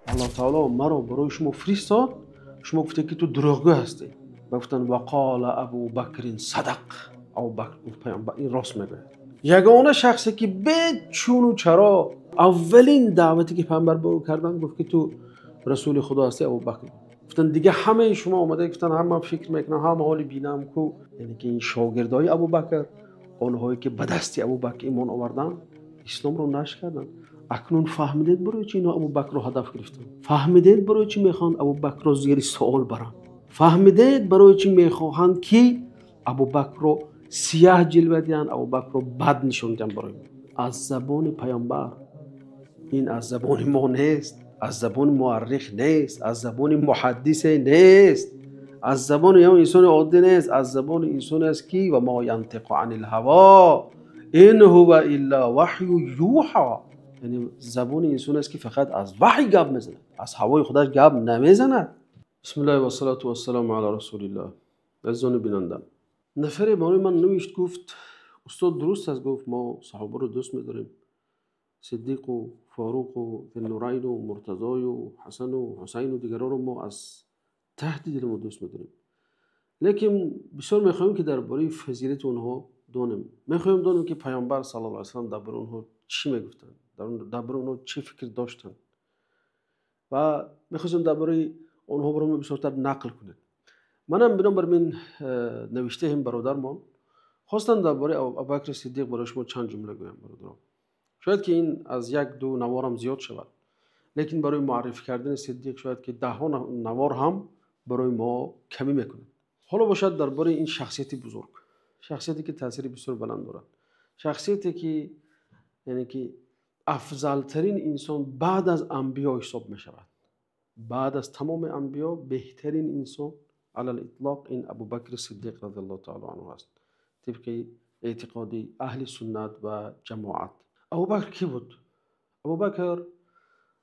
Аллоҳ таоло маро барои шумо фиристод, шумо гуфтед, ки ту дурӯғгӯ ҳастӣ. Ба гуфтанд: вақола Абу Бакрин садақ. Абубакр гуфт: Паёмбар ин рост мегӯяд. Ягона шахсе ки бечуну чаро аввалин даъвате ки паёмбар ба ӯ карданд, гуфт ки ту расули Худо ҳастӣ, Абубакр. Гуфтанд: дигар ҳамаи шумо омада гуфтанд, ҳама фикр мекунам, ҳама ҳоли бинам ку, яъне ки ин шогирдони Абубакр, онҳое ки ба дасти Абубакр имон оварданд, исломро нашр карданд. Акнун фаҳмидед, барои чӣ инҳо Абубакрро ҳадаф гирифтанд? Фаҳмидед, барои чӣ мехоҳанд Абубакрро зери суол баранд? Фаҳмидед, барои чӣ мехоҳанд ки Абубакрро сияҳ ҷилва диҳанд, Абубакрро бад нишон диҳанд? Барои мо аз забони паёмбар, ин аз забони мо нест, аз забони муаррих нест, аз забони муҳаддисе нест, аз забони як инсони оддӣ нест, аз забони инсоне аст ки ва ма янтиқу анил ҳаво ин ҳува илла ваҳю юҳо, яъне забони инсоне аст ки фақат аз ваҳй гап мезанад, аз ҳавои худаш гап намезанад. Бисмиллаҳи вассалату вассаламу ала расулиллаҳ. Азизони бинанда, нафаре барои ман навишт, гуфт: устод, дуруст аст, гуфт, мо саҳобаро дӯст медорем, Сиддиқу Форуқу Зуннурайну Муртазою Ҳасану Ҳусайну дигаронро мо аз таҳти дили мо дӯст медорем, лекин бисёр мехоҳем ки дар бораи фазилати онҳо донем. Мехоҳем донем ки паёмбар саллаллоҳу алайҳи васаллам дар бораи онҳо чӣ мегуфтанд, дар бораи онҳо чӣ фикр доштанд, ва мехостем дар бораи онҳо барои мо бисёртар нақл кунед. Манам бинобар ин навиштаҳем бародармон хостам дар бораи Абубакри Сиддиқ барои шумо чанд ҷумла гӯям. Бародарон, шояд ки ин аз як ду наворам зиёд шавад, лекин барои муаррифӣ кардани Сиддиқ шояд ки даҳҳо навор ҳам барои мо камӣ мекунад. Ҳоло бошад, дар бораи ин шахсияти бузург, шахсияте ки таъсири бисёр баланд дорад, шахсияте ки яъне ки афзалтарин инсон баъд аз анбиё ҳисоб мешавад, баъд аз тамоми анбиё беҳтарин инсон алал итлоқ ин Абубакри Сиддиқ разияллоҳу таоло анҳу аст, тибқи эътиқоди аҳли суннат ва ҷамоат. Абубакр кӣ буд? Абубакр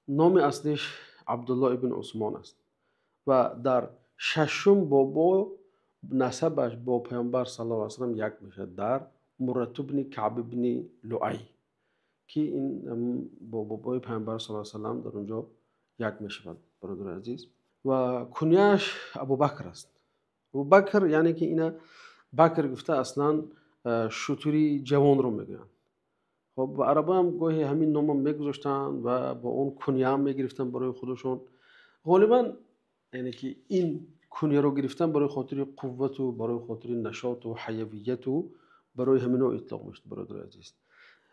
номи аслиш Абдулло ибн Усмон аст ва дар шашум бобо насабаш бо паёмбар саллаллоҳу алайҳи васаллам як мешавад, дар Муррату бни Каъб ибни Луай, ки ин бо бобои паёмбар саллаллоҳу алайҳи васаллам дар он ҷо як мешавад, бародари азиз. Ва куняаш Абубакр аст. Абубакр, яъне ки ина Бакр гуфта аслан шутури ҷавонро мегӯянд. Хоб, ва арабаам гоҳе ҳамин номам мегузоштанд ва бо он куняам мегирифтанд барои худашон. Ғолибан, яъне ки ин куняро гирифтан барои хотири қуввату барои хотири нашоту ҳаявияту барои ҳамино итлоқ мешуд. Бародари азиз,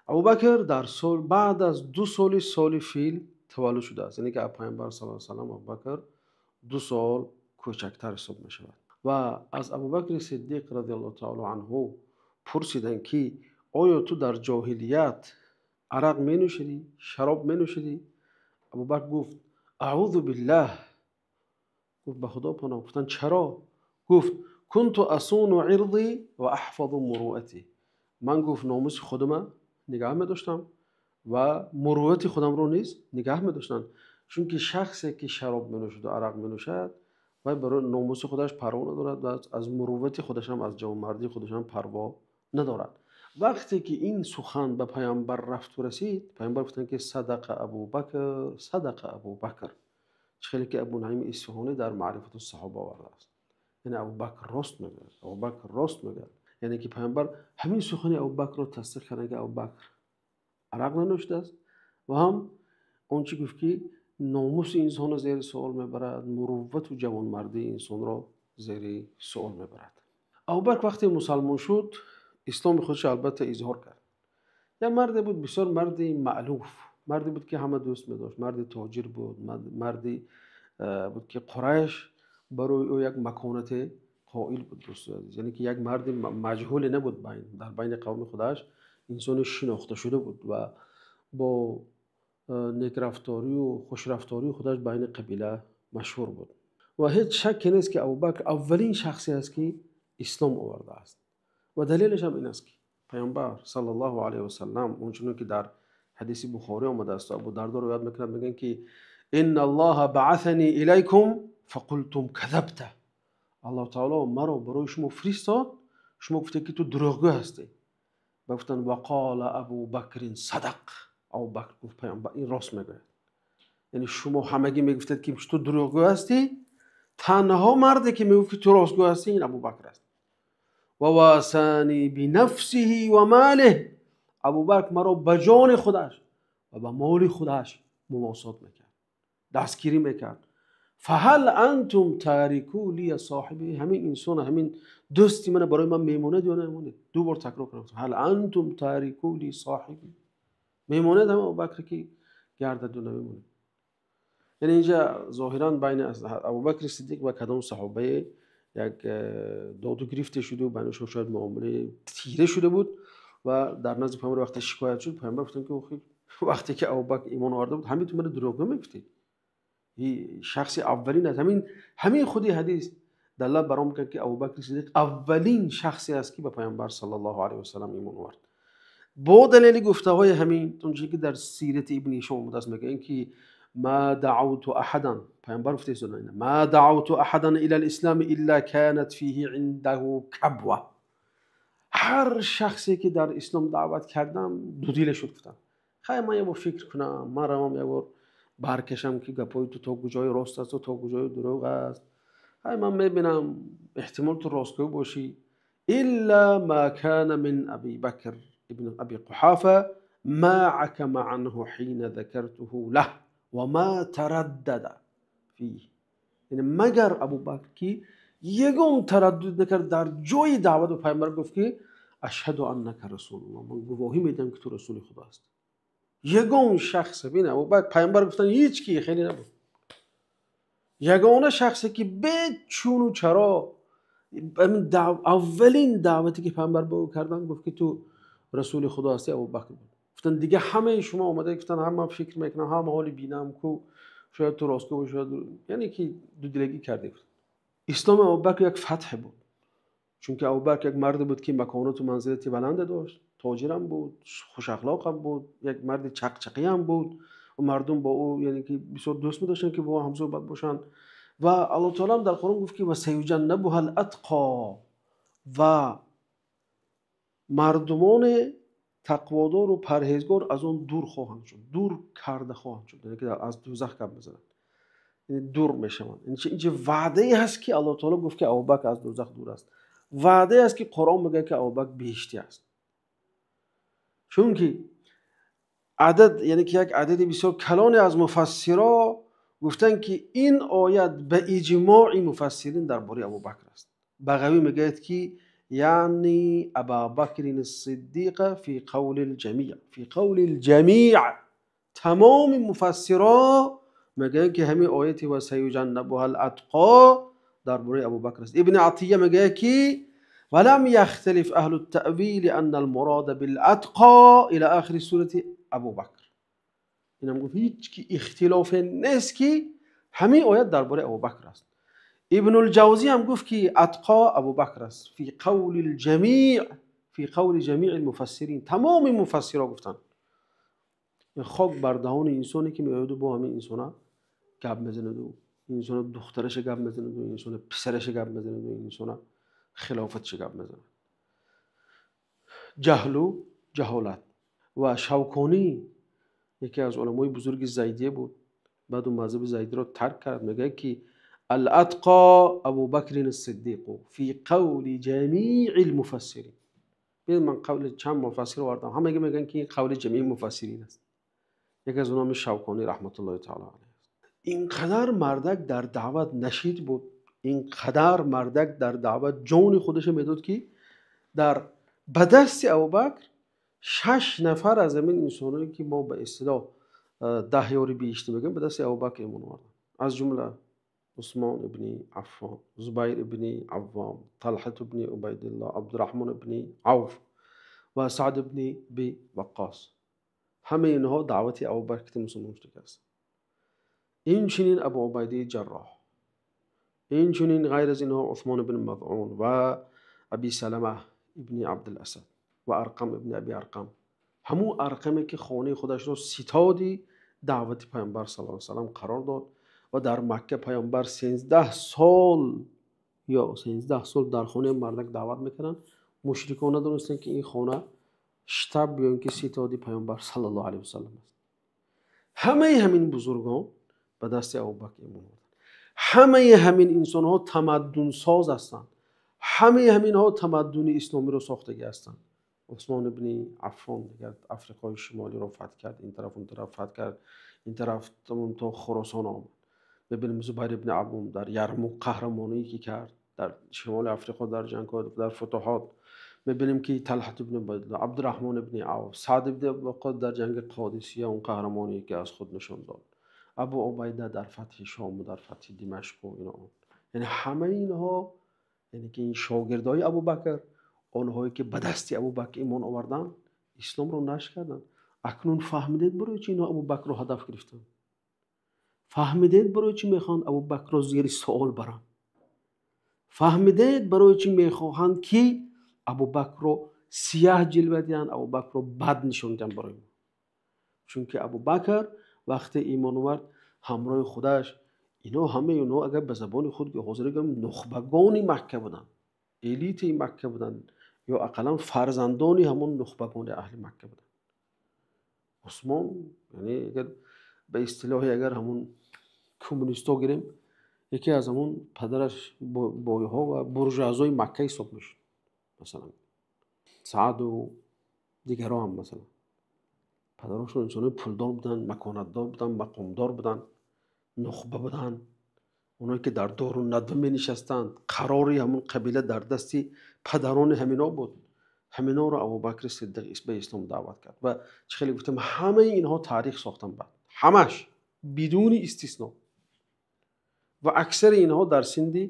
Абубакр дар сол баъд аз 2 соли соли фил таваллуд шудааст, яъне ки аз паёмбар саллаллоҳу алайҳи васаллам Абубакр 2 сол кӯчактар ҳисоб мешавад. Ва аз Абубакри Сиддиқ разияллоҳу таоло анҳу пурсиданд ки оё ту дар ҷоҳилият арақ менӯшидӣ, шароб менӯшидӣ? Абубакр гуфт: аъузу биллаҳ, гуфт: ба Худо паноҳ. Гуфтанд: чаро? Гуфт: кунту асуну ирдӣ ва аҳфазу муруатӣ. Ман, гуфт, номуси худама нигаҳ медоштам ва муруввати худамро низ нигаҳ медоштам, чунки шахсе ки шароб менӯшаду арақ менӯшад, вай барои номуси худаш парво надорад ва аз муруввати худашам, аз ҷавонмардии худашам парво надорад. Вақте ки ин сухан ба паёмбар рафту расид, паёмбар гуфтанд ки садақа Абубакр, садақа Абубакр. Чӣ хеле ки Абу Наим Исфаҳонӣ дар Маърифату саҳоба овардааст, яъне Абубакр рост мегӯяд, Абубакр рост мегӯяд. Яъне ки паёмбар ҳамин сухани Абубакрро тасдиқ карданд ки Абубакр арақ нанӯшидааст ва ҳам он чӣ гуфт ки номуси инсонро зери суол мебарад, муруввату ҷавонмардии инсонро зери суол мебарад. Абубакр вақте мусалмон шуд, исломи худашро албатта изҳор кард. Як марде буд, бисёр марди маълуф, марде буд ки ҳама дӯст медошт, марди тоҷир буд, марде буд ки Қурайш барои ӯ як маконате қоил буд, дӯсти азиз. Яъне ки як марди маҷҳуле набуд, дар байни қавми худаш инсони шинохта шуда буд ва бо некрафторию хушрафтории худаш байни қабила машҳур буд. Ва ҳеҷ шакке нест ки Абубакр аввалин шахсе аст ки ислом овардааст. Ва далелаш ҳам ин аст ки паёмбар саллаллоҳу алайҳи васаллам, ончунон ки дар ҳадиси Бухорӣ омадааст, Абу Дардо ривоят мекунад, мегӯянд ки инна Аллоҳа баъасани илайкум фақултум казабта. Аллоҳ таоло маро барои шумо фиристод, шумо гуфтед ки ту дурӯғгӯ ҳастӣ. Ба гуфтанд: вақола Абу Бакрин садақ. Абубакр гуфт: паёмбар ин рост мегӯяд. Яъне шумо ҳамагӣ мегуфтед, ки ту дурӯғгӯ ҳастӣ, танҳо марде ки мегуфт, ки ту ростгӯ ҳастӣ, ин Абубакр аст. Ва васани бинафсиҳи ва молиҳ. Абубакр маро ба ҷони худаш ва ба моли худаш мувосот мекард, дастгирӣ мекард. Фаҳал антум тарику ли соҳиби, ҳамин инсон, ҳамин дӯсти ман барои ман мемонад ё намемонад? Ду бор такрор кардам. Ҳал антум тарику ли соҳиби, мемонад ҳам Абубакр ки гардад ё намемонад? Яъне инҷа зоҳиран байни Абубакри Сиддиқ ва кадом саҳобае як доду гирифте шуду байнашон шояд муомилаи тира шуда буд ва дар назди паёмбар вақте шикоят шуд, паёмбар гуфтанд, ки вақте ки Абубакр имон оварда буд, ҳамин ту маро дурӯғ мегуфтӣ. Ин шахси аввалин аст. Ҳамин худи ҳадис далолат бар он мекунад, ки Абубакри Сиддиқ аввалин шахсе аст, ки ба паёмбар саллаллоҳу алайҳи васаллам имон овард. Бо далели гуфтаҳои ҳамин, он чизе ки дар сирати Ибни Ҳишом омадааст, мегӯянд, ки ма даъавту аҳадан, паёмбар гуфтааст, ма даъавту аҳадан ила л-ислам илла канат фиҳи индаҳу кабва. Ҳар шахсе ки дар ислом даъват кардам, дудила шуд, гуфтанд. Хай, ман як бор фикр кунам, ман равам як бор баркашам, ки гапҳои ту то куҷои рост аст ва то куҷои дурӯғ аст. Хай, ман мебинам, эҳтимол ту ростгӯ бошӣ. Илла ма кана мин Аби Бакр ибн Аби Қуҳофа ма акама анҳу ҳина закартуҳу лаҳ ва ма тараддада фиҳ. Яъне магар Абубакр ки ягон тараддуд накард дар ҷои даъват ба паёмбар гуфт, ки ашҳаду аннака расулуллоҳ, ман гувоҳӣ медиҳам, ки ту расули худо ҳастӣ. Ягон шахс, бин, Абубакр паёмбар гуфтан ҳеҷ ки хеле набуд. Ягона шахсе ки бечуну чаро аввалин даъвате ки паёмбар ба ӯ карданд, гуфт, ки ту расули худо ҳастӣ, Абубакр буд. Гуфтанд, дига ҳамаи шумо омада гуфтанд, ҳама фикр мекунам, ҳама ҳоли бинам ку шояд ту ростгӯ бошӣ, шояд, яъне ки дудилагӣ кардӣ. Исломи Абубакр як фатҳ буд, чунки Абубакр як марде буд, ки маконату манзилати баланде дошт, тоҷирам буд, хушахлоқам буд, як марди чақчақиам буд ва мардум бо ӯ, яъне ки бисёр дӯст медоштанд, ки бо ӯ ҳамсуҳбат бошанд. Ва Аллоҳ таоло дар Қуръон гуфт, ки ва саюҷаннабуҳал атқо, ва мардумони тақводору парҳезгор аз он дур хоҳанд шуд, дур карда хоҳанд шуд, яъне ки аз дӯзах гап мезананд, яъне дур мешаванд. Инҷа ваъдае ҳаст, ки Аллоҳ таоло гуфт, ки Абубакр аз дӯзах дур аст. Ваъдае аст, ки Қуръон мегӯяд, ки Абубакр биҳиштӣ аст. Чунки адад, яъне ки як адади бисёр калоне аз муфассиро гуфтанд, ки ин оят ба иҷмои муфассирин дар бораи Абубакр аст. Бағавӣ мегӯяд, ки яъни Абабакрин Сиддиқа фи қавли лҷамиъ, фи қавли лҷамиъ, тамоми муфассиро мегӯянд, ки ҳамин ояти ва саюҷаннабуҳал атқо дар бораи Абубакр аст. Ибни Атия мегӯяд, ки ولم يختلف أهل التأويل أن المراد بالأتقى إلى آخر سورة أبو بكر. اینم گفت هیچ کی اختلاف نیست که همین آیت درباره ابوبکر است. ابن الجوزی هم گفت که اتقا ابوبکر است فی قول الجمیع، فی قول جمیع المفسرین. تمام مفسرها گفتن خاک بر دهان انسانی که میآید و با همین انسانا گپ میزند و انسان دخترش گپ میزند و انسان پسرش گپ میزند و انسان خلافتش گپ میزند. جهل و جهالت. و شوکانی یکی از علمای بزرگ زیدیه بود، بعد اون مذهب زیدی را ترک کرد، میگه که الاتقا ابو بکر الصدیق فی قول جمیع المفسرین. ببین من قول چند مفسر آوردم، همه میگن که این قول جمیع مفسرین است. یکی از اونها شوکانی رحمت الله تعالی علیه است. اینقدر مردک در دعوت نشید بود، اینقدر مردک در دعوت جون خودش میداد که در به دست ابوبکر 6 نفر از همین انسانایی که ما به اصطلاح 10 یاری بیشتر میگیم به دست ابوبکر ایمان آوردن، از جمله عثمان ابن عفان، زبیر ابن عوام، طلحه ابن عبیدالله، عبدالرحمن ابن عوف و سعد ابن بی وقاص. همه اینها دعوت ابوبکر مسلمان شده است. این چنین ابو عبیده جراح، این چنین غیر از اینها عثمان بن مظعون و ابی سلمه ابن عبدالاسد و ارقم ابن ابی ارقم، همون ارقمی که خانه خودش رو ستادی دعوت پیامبر صلی الله علیه و سلم قرار داد و در مکه پیامبر 13 سال یا 13 سال در خانه مردک دعوت میکنن. مشرکان ندونستند که این خانه شتاب یا اینکه ستادی پیامبر صلی الله علیه و سلم است. همه همین بزرگان Ба дасти Абубакр имон оварданд. Ҳамаи ҳамин инсонҳо тамаддунсоз ҳастанд. Ҳамаи ҳаминҳо тамаддуни исломиро сохтагӣ ҳастанд. Усмон ибни Аффон дигар Африқои Шимолиро фатҳ кард, ин тараф он тараф фатҳ кард, ин тараф то Хуросон омад. Мебинем Зубайр ибни Аввом дар Ярмук қаҳрамоние ки кард, дар шимоли Африқо дар ҷангҳо, дар футуҳот. Мебинем ки Талҳат ибни Убайдуллоҳ, Абдурраҳмон ибни Авф, Саъд ибни Абу Ваққос дар ҷанги Қодисия он қаҳрамоние ки аз худ нишон дод. Абу Убайда дар фатҳи Шом ва дар фатҳи Димашқ ва ино. Яъне ҳамаи инҳо, яъне ки ин шогирдони Абубакр, онҳое ки ба дасти Абубакр имон оварданд, исломро нашр карданд. Акнун фаҳмидед барои чӣ инҳо Абубакрро ҳадаф гирифтанд? Фаҳмидед барои чӣ мехоҳанд Абубакрро зери суол баранд? Фаҳмидед барои чӣ мехоҳанд ки Абубакрро сияҳ ҷилва диҳанд, Абубакрро бад нишон диҳанд барои мо? Чунки Абубакр вақте имон овард, ҳамроҳи худаш инҳо ҳамаи инҳо агар ба забони худ ҳозир гӯем нухбагони Макка буданд, элитаи Макка буданд, ё ақаллан фарзандони ҳамон нухбагони аҳли Макка буданд. Усмон, яъне агар ба истилоҳи агар ҳамон коммунистҳо гирем, яке аз ҳамон падараш бойҳо ва буржуазои Макка ҳисоб мешуд. Масалан, Сааду дигарон ҳам масалан. Падарошон инсонои пулдор буданд, маконатдор буданд, мақомдор буданд, нухба буданд. Онҳое ки дар дору надва менишастанд, қарори ҳамон қабила дар дасти падарони ҳамино буд. Ҳаминоро Абубакри Сиддиқ ба ислом даъват кард. Ва чӣ хеле гуфтам, ҳамаи инҳо таърих сохтанд баъд. Ҳамаш бидуни истисно. Ва аксари инҳо дар синни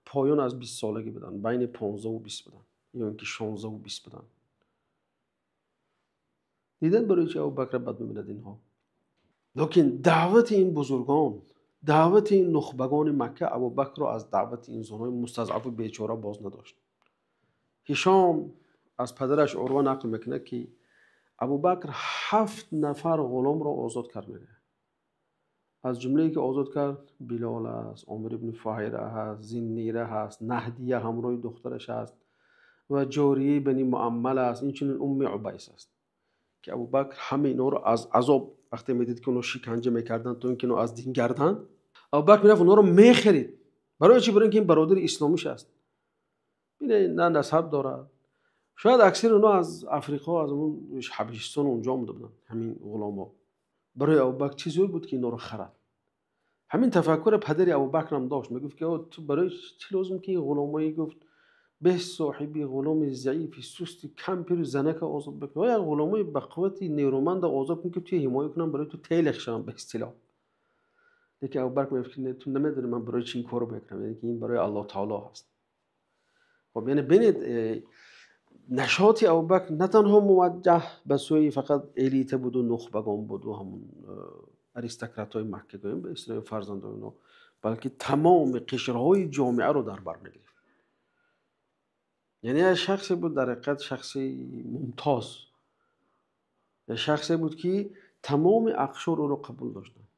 поён аз 20 солагӣ буданд, байни 15 ва 20 буданд, ё инки 16 ва 20 буданд. Диданд барои чӣ Абубакр бад мебинад инҳо? Лекин даъвати ин бузургон, даъвати ин нухбагони Макка Абубакрро аз даъвати инсонҳои мустазъафу бечора боз надошт. Ҳишом аз падараш Урва нақл мекунад ки Абубакр 7 нафар ғуломро озод кард мегӯяд. Аз ҷумлае ки озод кард Билол аст, Омир ибни Фуҳайра ҳаст, Зиннира ҳаст, Наҳдия ҳамроҳи духтараш аст ва ҷорияи Бани Муаммал аст, инчунин Умми Убайс аст. Ки Абубакр ҳамаи инҳоро аз азоб вақте медид ки онҳо шиканҷа мекарданд то инки инҳо аз дин гарданд, Абубакр мерафт онҳоро мехарид. Барои чӣ? Барои инки ин бародари исломиш аст. Бинед, на насаб дорад. Шояд аксари онҳо аз Африқо, аз он Ҳабашистон онҷо омада буданд, ҳамин ғуломҳо. Барои Абубакр чӣ зӯр буд ки инҳоро харад? Ҳамин тафаккур падари Абубакр ҳам дошт. Мегуфт ки ту барои чӣ лозим ки ғуломое гуфт бе соҳиби ғуломи заифи сусти кампиру занака озод бикун, як ғуломои ба қуввати нерӯманда озод кун ки туя ҳимоя кунам, барои ту телех шавам ба истилоҳ. Лекин Абубакр мегуфт ки ту намедонӣ ман барои чӣ ин корро мекунам, яъне ки ин барои Аллоҳ таоло ҳаст. Хоб, яъне бинед, нашоти Абубакр на танҳо муваҷҷаҳ ба сӯи фақат элита буду нухбагон буду ҳамон аристократҳои Макка гӯем ба истилоҳи фарзандони онҳо, балки тамоми қишрҳои ҷомеаро дар бар мегирифт. Яъне як шахсе буд дар ҳақиқат шахси мумтоз, як шахсе буд ки тамоми ақшор ӯро қабул доштанд.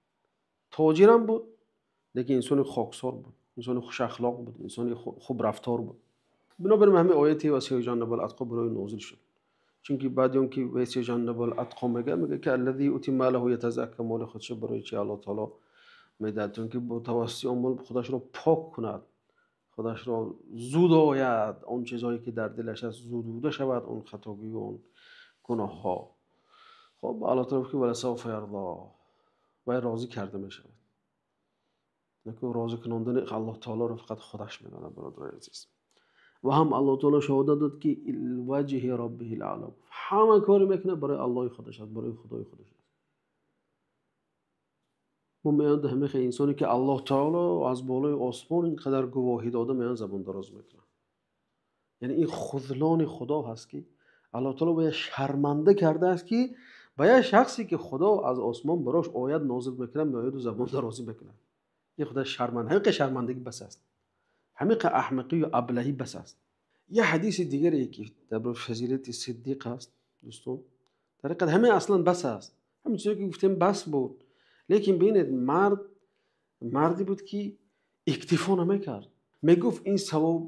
Тоҷирам буд, лекин инсони хоксор буд, инсони хушахлоқ буд, инсони хубрафтор буд. Бинобар ин ҳамин ояти ва сеюҷаннабал атқо барои нозил шуд. Чунки баъди он ки ва сеюҷаннабал атқо мегӯяд, мегӯяд ки аллази юъти малаҳу ятазакка, моли худшо барои чи Аллоҳ таоло медиҳад, то инки бо тавассути он мол худашро пок кунад, худашро зудояд, он чизҳое ки дар дилаш аст зудуда шавад, он хатогию он гуноҳҳо. Хоб, Аллоҳ таоло гуфт ки валасавфа ярдо, вай розӣ карда мешавад. Лекин розӣ кунондани Аллоҳ таолоро фақат худаш медонад, бародарони азиз. Ва ҳам Аллоҳ таоло шаҳодат дод ки ваҷҳи роббиҳил аъло, ҳама коре мекунад барои Аллоҳи худаш аст, барои Худои худаш аст. Мо меоянд ҳамин хел инсоне ки Аллоҳ таоло аз болои осмон ин қадар гувоҳӣ дода меоянд забондароз мекунанд. Яъне ин хузлони Худо ҳаст ки Аллоҳ таоло ба як шарманда кардааст ки ба як шахсе ки Худо аз осмон барош оят нозил мекунад меояду забондарозӣ мекунад. Ин худо шарманда, ҳамин шармандагӣ бас аст, ҳамин аҳмақию аблаҳӣ бас аст. Як ҳадиси дигаре ки дар бораи фазилати Сиддиқ аст, дӯстон, дар ҳақиқат ҳамин аслан бас аст. Ҳамин чизе ки гуфтем бас буд. Лекин бинед, марде буд ки иктифо намекард. Мегуфт ин савоб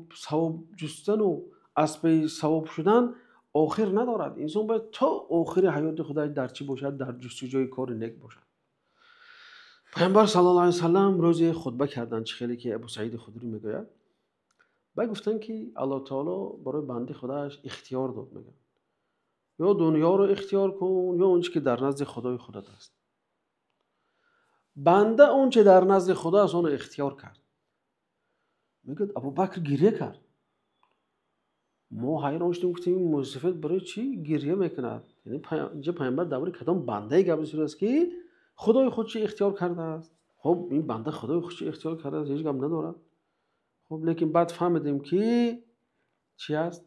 ҷустану аз паи савоб шудан охир надорад. Инсон бояд то охири ҳаёти худаш дар чӣ бошад? Дар ҷустуҷӯи кори нек бошад. Паёмбар саллаллоҳу алайҳи васаллам рӯзе хутба карданд, чӣ хеле ки Абу Саиди Худрӣ мегӯяд. Баъд гуфтанд, ки Аллоҳ таоло барои банди худаш ихтиёр дод, мегӯяд. Ё дунёро ихтиёр кун, ё он чӣ ки дар назди Худои худат аст. Банда он чӣ дар назди Худо аст, онро ихтиёр кард. Мегӯяд, Абубакр гиря кард. Мо ҳайрон шудем, гуфтем ин мусаффад барои чӣ гиря мекунад? Яъне инҷо паёмбар дар бораи кадом бандае гап задааст, ки Худои худ чӣ ихтиёр кардааст? Хуб, ин банда Худои худ чӣ ихтиёр кардааст, ҳеҷ гап надорад. Хуб, лекин баъд фаҳмидем, ки чӣ аст?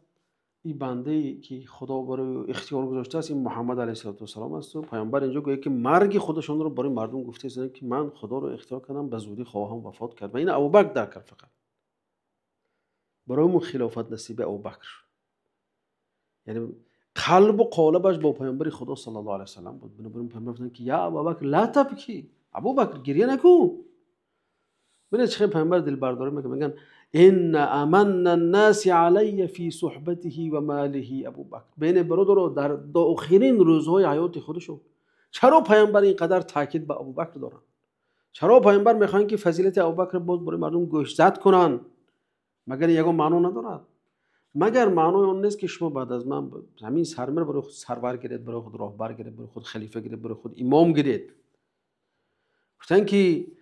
Ин бандае ки Худо барои ӯ ихтиёр гузоштааст, ин Муҳаммад алайҳиссалоту вассалом аст. Ва паёмбар инҷо гӯяд, ки марги худашонро барои мардум гуфтааст, ки ман Худоро ихтиёр кардам, ба зудӣ хоҳам вафот кард. Ва ин Абубакр дарк кард фақат. Барои мо хилофат насиби Абубакр шуд. Яъне қалбу қолабаш бо паёмбари Худо саллаллоҳу алайҳи васаллам буд. Бинобар ин паёмбар гуфтанд, ки я Абубакр ла табки, Абубакр гиря накун. Бинед чӣ хел паёмбар дилбардорӣ мекунад. Мегӯянд инна аманна ан-наси алайя фи суҳбатиҳи ва молиҳи Абубакр. Бинед бародаро, дар охирин рӯзҳои ҳаёти худашон чаро паёмбар ин қадар таъкид ба Абубакр доранд? Чаро паёмбар мехоҳанд, ки фазилати Абубакр боз барои мардум гӯшзад кунанд? Магар ягон маъно надорад? Магар маънои он нест, ки шумо баъд аз ман ҳамин сармиро барои худ сарвар гиред, барои худ роҳбар гиред, барои худ халифа гиред, барои худ имом гиред? Гуфтанд, ки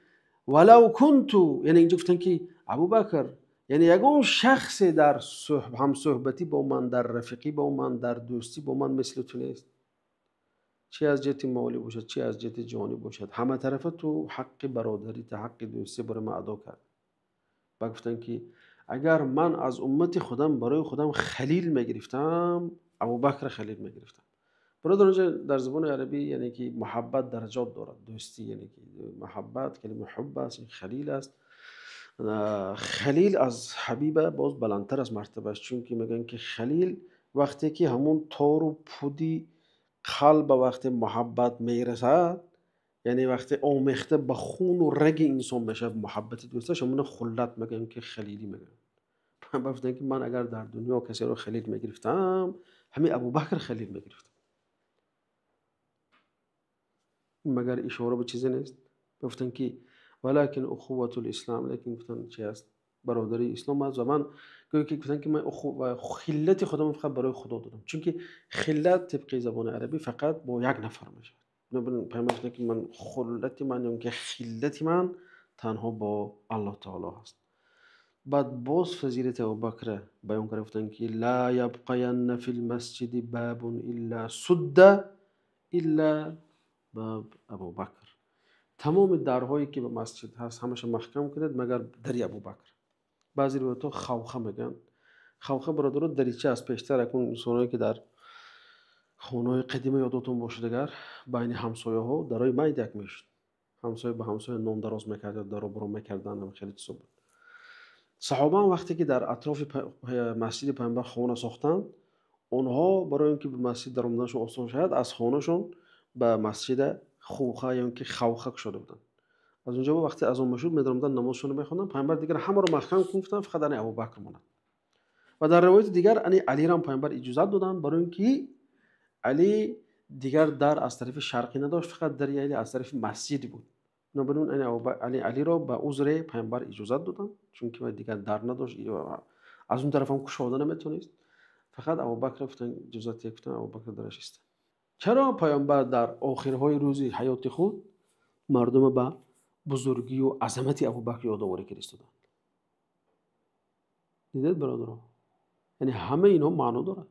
валав кунту, яъне инҷо гуфтанд, ки Абубакр, яъне ягон шахсе дар ҳамсуҳбатӣ бо ман, дар рафиқӣ бо ман, дар дӯстӣ бо ман мисли ту нест. Чӣ аз ҷиҳати молӣ бошад, чӣ аз ҷиҳати ҷонӣ бошад, ҳама тарафа ту ҳаққи бародарӣ, ту ҳаққи дӯстӣ барои ман адо кард. Баъд гуфтанд, ки агар ман аз уммати худам барои худам халил мегирифтам, Абубакр халил мегирифтам. Бародар, инҷо дар забони арабӣ яъне ки муҳаббат дараҷот дорад, дӯстӣ яъне ки муҳаббат калимаи ҳубб аст, ин халил аст. Халил аз ҳабиба боз баландтар аст мартабааш, чунки мегӯянд, ки халил вақте ки ҳамон тору пуди қалб ба вақте муҳаббат мерасад, яъне вақте омехта ба хуну раги инсон мешавад муҳаббати дӯсташ, ҳамона хуллат мегӯянд, ки халилӣ мегӯянд. Паёмбар гуфтанд, ки ман агар дар дунё касеро халил мегирифтам, ҳамин Абубакр халил мегирифтам. Магар ишора ба чизе нест? Гуфтанд, ки валакин ухуватул ислом, лекин гуфтанд чи аст? Бародари ислом аст. Ва ман гӯё ки гуфтанд, ки ман хиллати худамро фақат барои Худо додам, чунки хиллат тибқи забони арабӣ фақат бо як нафар мешавад. Паёмбар гуфтанд, ки ман хуллати ман ё ки хиллати ман танҳо бо Аллоҳ таоло ҳаст. Баъд боз фазилати Абубакрро баён карда гуфтанд, ки ла ябқаянна фил масҷиди бабун илла судда илла баб Абубакр. Тамоми дарҳое ки ба масҷид ҳаст ҳамаша маҳкам кунед, магар дари Абубакр. Баъзе ривоятҳо хавха мегӯянд. Хавха бародаро дарича аст. Пештар акун инсоное ки дар хонаҳои қадима ёдотон бошад, агар байни ҳамсояҳо дарои майда як мешуд, ҳамсоя ба ҳамсоя нон дароз мекард ё даро баро мекарданд, ҳам хеле чизо буд. Саҳобаам вақте ки дар атрофи масҷиди паёмбар хона сохтанд, онҳо барои он ки ба масҷид даромаданашон осон шавад, аз хонашон ба масҷида хуха ё ин ки хавха кушода буданд. Аз онҷо вақте азон мешуд, медаромаданд, намозшонро мехонданд. Паёмбар дигар ҳамаро маҳкам кун гуфтанд, фақат ани Абубакр монад. Ва дар ривояти дигар ани Алиро ҳам паёмбар иҷозат доданд, барои ин ки Али дигар дар аз тарафи шарқӣ надошт, фақат дари Али аз тарафи масҷид буд. Бинобар ин ани Алиро ба узре паёмбар иҷозат доданд, чунки вай дигар дар надошт, аз он тараф ҳам кушода наметавонист. Фақат Абубакр гуфтанд, иҷозат гуфтанд, Абубакр дараш истад. Чаро паёмбар дар охирҳои рӯзи ҳаёти худ мардумро ба бузургию азамати Абубакр ёдоварӣ кардистоданд? Дидед бародаро? Яъне ҳамаи инҳо маъно дорад.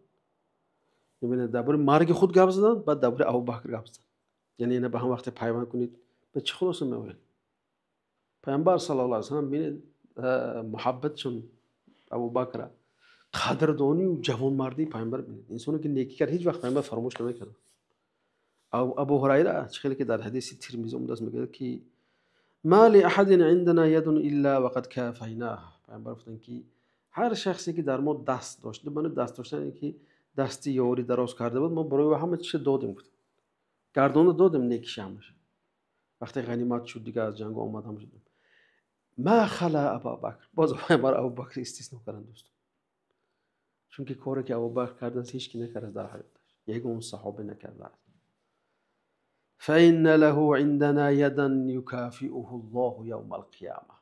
Бибинед, дар бораи марги худ гап заданд, баъд дар бораи Абубакр гап заданд. Яъне ина ба ҳам вақте пайванд кунед, ба чӣ хулоса меояд? Паёмбар саллаллоҳу алайҳи васаллам бинед, муҳаббатшон Абубакра, қадрдонию ҷавонмардии паёмбар бинед. Инсоне ки некӣ кард, ҳеҷ вақт паёмбар фаромӯш намекард. Абу Ҳурайра чӣ хеле ки дар ҳадиси Тирмизӣ омадааст, мегӯяд, ки ма ли аҳадин индана ядун илла вақад кафайнаҳ. Паёмбар гуфтанд, ки ҳар шахсе ки дар мо даст дошт, маъно даст доштан ин ки дасти ёрӣ дароз карда буд, мо барои ӯ ҳама чиз додем, гуфтанд. Гардонда додем некиша ҳамаша. Вақте ғанимат шуд, дигар аз ҷанг омад, ҳама шуд. Ма хала Абубакр. Боз паёмбар Абубакр истисно карданд, дӯстон. Чунки коре ки Абубакр кардааст, ҳеҷ ки накардааст дар ҳаёташ. Ягон саҳобе накардааст. فإن له عندنا يدا يكافئه الله يوم القيامة.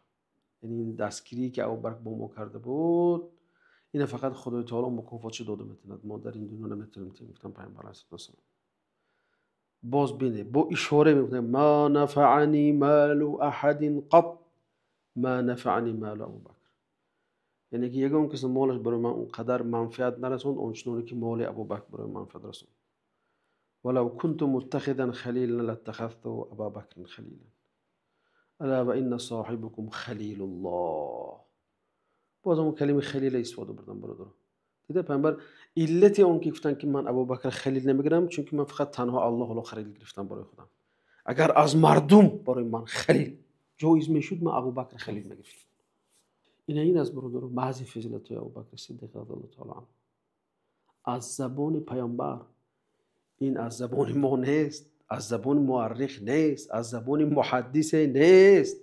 Яъне ин дастгирие ки Абубакр бо мо карда буд, ина фақат Худои таоло мукофотшо дода метавонад, мо дар ин дунё наметавонем, гуфтан Пайғамбар алайҳиссалоту вассалом. Боз бинед, бо ишора мегуфтанд: ма нафаани малу аҳадин қат ма нафаани малу Абубакр. Яъне ки ягон кас молаш барои ман он қадар манфиат нарасонд, он чуноне ки моли Абубакр барои ман манфиат расонд. ولو كنت متخذا خليلا لاتخذت أبا بكر خليلا ألا وإن صاحبكم خليل الله. باز همون کلمه خلیل استفاده بردم برادر. دیده پیامبر علت اون که گفتن که من ابوبکر خلیل نمیگیرم، چون که من فقط تنها الله رو خلیل گرفتم برای خودم. اگر از مردم برای من خلیل جایز میشد، من ابوبکر خلیل میگرفتم. این از برادر بعضی فضیلت های ابوبکر صدیق رضی الله تعالی عنه از زبان پیامبر. این از زبان ما نیست، از زبان مورخ نیست، از زبان محدث نیست،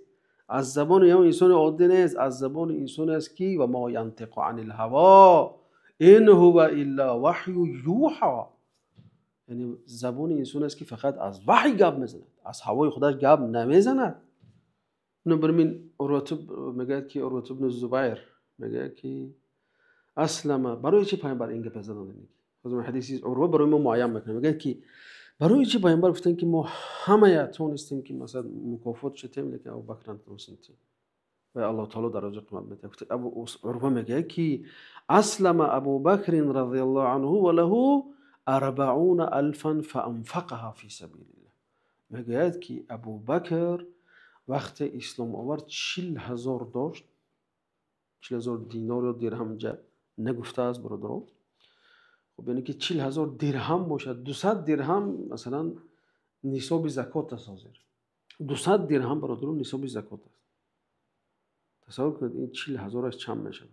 از زبان یک انسان عادی نیست، از زبان انسان است که و ما ینطق عن الهوا ان هو الا وحی یوحى. یعنی زبان انسان است که فقط از وحی گپ میزند، از هوای خودش گپ نمیزند. بنابراین عروه میگه که عروه بن زبیر میگه که اسلم برای چی پیامبر این گپ زدن؟ از حدیث عروه برای ما معین میکنه، میگه که برای چی پیامبر گفتن که ما همه تونستیم که مثلا مکافات شدیم، لیکن ابوبکر نتونستیم و الله تعالی در رزق قیمت میده. گفت ابو عروه میگه که اسلم ابوبکر رضی الله عنه و له 40,000 فانفقها فی سبیل الله. میگه که ابوبکر وقت اسلام آورد 40,000 داشت، 40,000 دینار یا درهم جا نگفته است برادران. خب یعنی که 40,000 درهم باشد، 200 درهم مثلا نصاب زکات است. حاضر 200 درهم برادران نصاب زکات است. تصور کنید این 40,000 چند میشود؟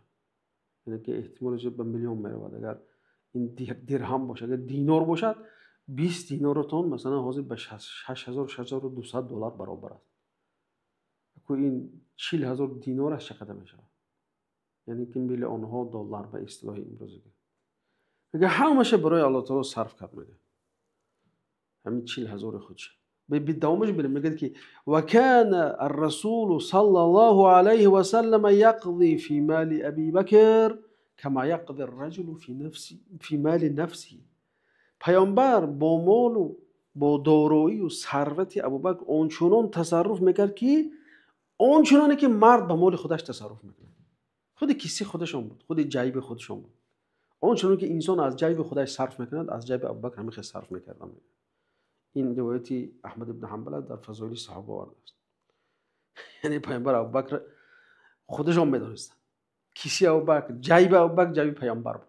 یعنی که احتمالش به میلیون میرود اگر این درهم باشد. اگر دینار باشد 20 دینارتون مثلا حاضر به 6,200 دلار برابر است. این 40,000 دینارش چقدر میشود؟ یعنی که میلیون ها دلار به اصطلاح امروزی. میگه همشه برای الله تعالی صرف کرد. میگه همین 40,000 خودش. به دوامش بریم میگه که وکان الرسول صلی الله علیه و سلم یقضی فی مال ابی بکر کما یقضی الرجل فی مال نفسه. پیامبر با مال و با دارایی و ثروت ابوبکر آنچنان تصرف میکرد که آنچنانی که مرد به مال خودش تصرف میکنه. خود کیسه خودشون بود، خود جیب خودشون بود. آنچنان که انسان از جیب خودش صرف میکند، از جیب ابوبکر همیشه صرف میکردن. این روایتی احمد بن حنبل در فضایل صحابه آورده است. یعنی پیامبر ابوبکر خودشون میدونستن کیسه ابوبکر، جیب ابوبکر جیب پیامبر بود.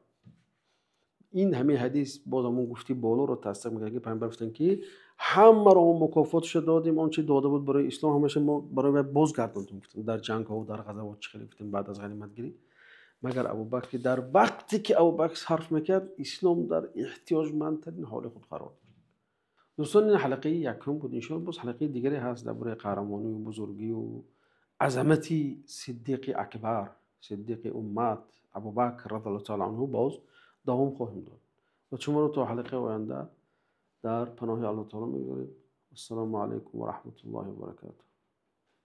این همه حدیث باز همون گفتی بالا رو تصدیق میکنه که پیامبر گفتن که همه رو مکافاتش دادیم، آنچه داده بود برای اسلام همیشه ما برای بازگردوندیم، گفتیم در جنگ ها و در غزوات چه خیلی گفتیم بعد از غنیمت گیری. مگر ابوبکر که در وقتی که ابوبکر صرف میکرد اسلام در احتیاجمندترین حال خود قرار داشت. دوستان این حلقه یکم بود، ان شاء الله باز حلقه دیگری هست درباره قهرمانی و بزرگی و عظمت صدیق اکبر، صدیق امت ابوبکر رضی الله تعالی عنه باز دوام خواهیم داد. و شما رو تا حلقه آینده در پناه الله تعالی می‌گذاریم. السلام علیکم و رحمت الله و برکاته.